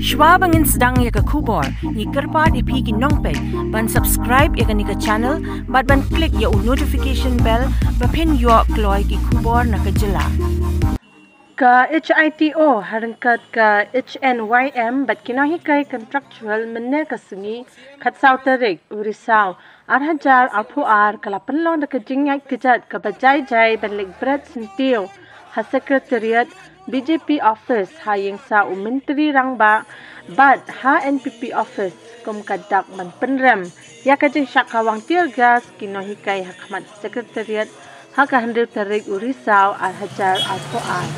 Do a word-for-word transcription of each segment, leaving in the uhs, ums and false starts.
Shuwa ba ngin sdang ïa ka khubor, ngi kyrpad ïa phi ki nongpeit ban subscribe ïa kane ka channel bad ban click ïa u notification bell ba phin ïoh kloi ki khubor na ka jylla. Ka H I T O ha ryngkat ka H N Y M bad ki nonghikai contractual mynne ka sngi khatsaw tarik u Risaw ar hajar arphew ar ka la pynlong da ka jingïaid kjat kaba jai jai ban leit bret syntiew ha Secretariat B J P Office ha ïing sah u Myntri Rangbah bad ha N P P Office kum ka dak ban pynrem ïa ka jingshah kawang tear gas ki nonghikai ha khmat Secretariat ha ka hynriew tarik u Risaw ar hajar arphew ar.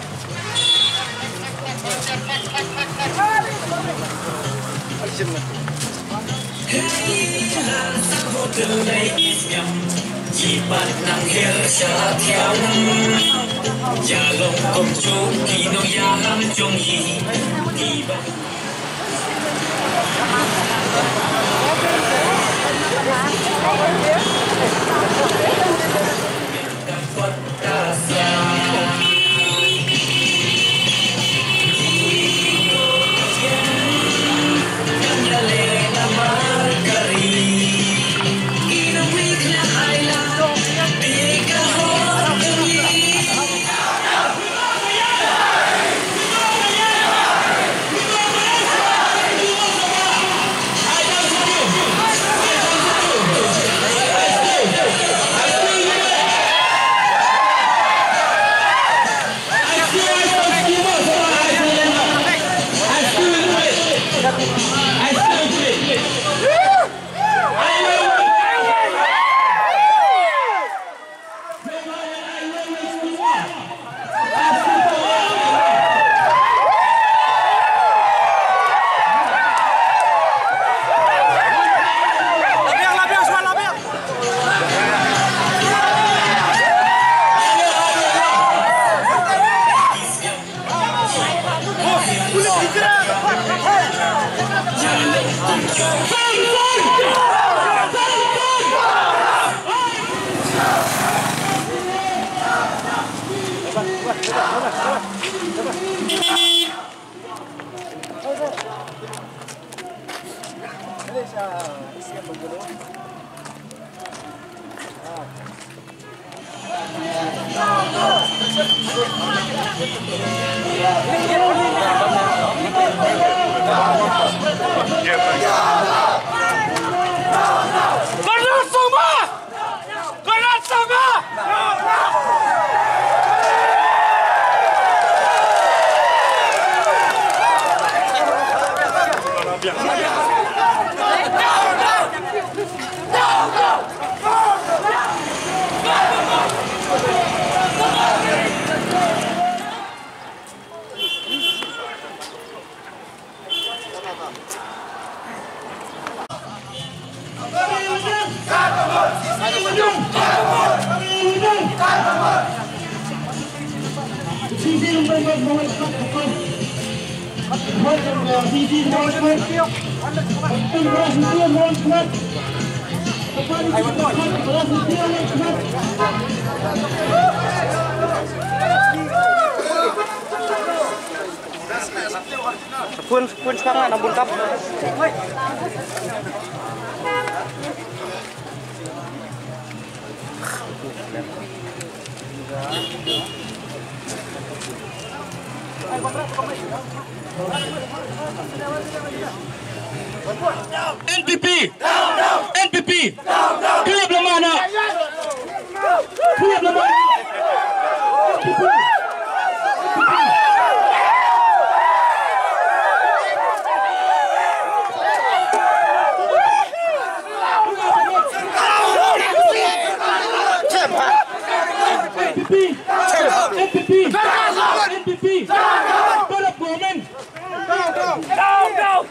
Sapun, sapun sekarang anak bungkam. N P P! N P P! Klep lamana! Klep lamana! N P P! N P P! N P P! Para government! Down, down!